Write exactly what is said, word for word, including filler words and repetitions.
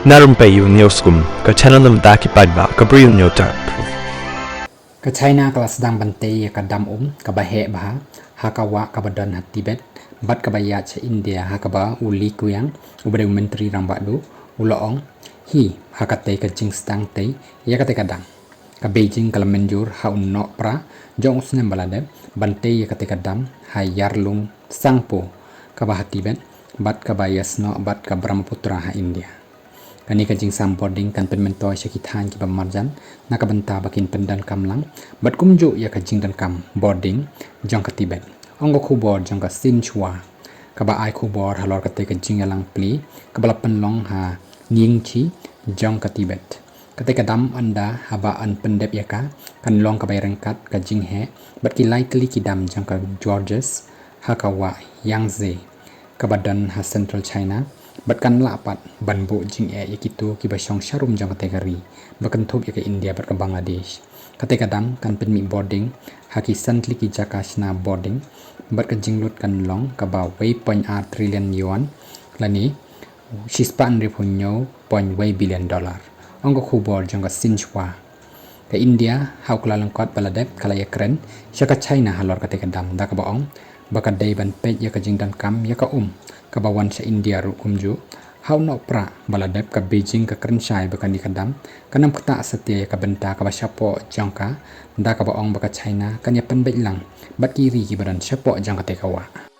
Na rympei ïa u News Kum, ka channel na bynta ki paidbah ka Bri u Newtap. Ka China ka la sdang ban tei ïa ka dam um kaba heh bha ha ka wah kaba don ha Tibet bad kaba ïaid sha India, ha kaba u Li Qiang, uba dei u Myntri Rangbah Duh, u la ong hi ha katei ka jingsdang tei ïa katei ka dam. Ka Beijing ka la mynjur ha u Nohprah jong u snem ba la dep ban tei ïa katei ka dam ha Yarlung Tsangpo kaba ha Tibet bad kaba ïasnoh bad ka Brahmaputra ha India. Kane ka jingsam bording kan pynmyntoi sha ki thaiñ kiba marjan na ka bynta ba kin pyndonkam lang bad kumjuh ïa ka jingdonkam bording jong ka Tibet. Ong ka khubor jong ka Xinhua kaba ai khubor halor katei ka jingïalang plie kaba la pynlong ha Nyingchi jong ka Tibet. Katei ka dam ynda haba yn pyndep ïa ka kan long kaba ïaryngkat ka jingheh bad ki lai tylli ki dam jong ka Ganges ha ka wah Yangtze kaba don ha Central China bad kan lah pat ban buh jingeh ïa kito kiba shong sharum jong katei ka ri ba kynthup ïa ka India bad ka Bangladesh. Katei ka dam kan pynmih bording ha ki san tylli ki jaka shna bording bad ka jinglut kan long kaba wei point ar trillion yuan lane shispah hynriewphew hynñiew point wei billion dollar. Ong ka khubor jong ka Xinhua. Ka India ha u kyllalyngkot ba la dep ka la ïakren sha ka China halor katei ka dam da kaba ong ba ka dei ban peit ïa ka jingdonkam ïa ka um kaba wan sha India ruh kumjuh. Ha u Nohprah ba la dep ka Beijing ka kren shai ba kane ka dam kan ym ktah satia ïa ka bynta kaba shapoh jong ka da kaba ong ba ka China kan ïa pynbeit lang bad ki ri kiba don shapoh jong katei ka wah.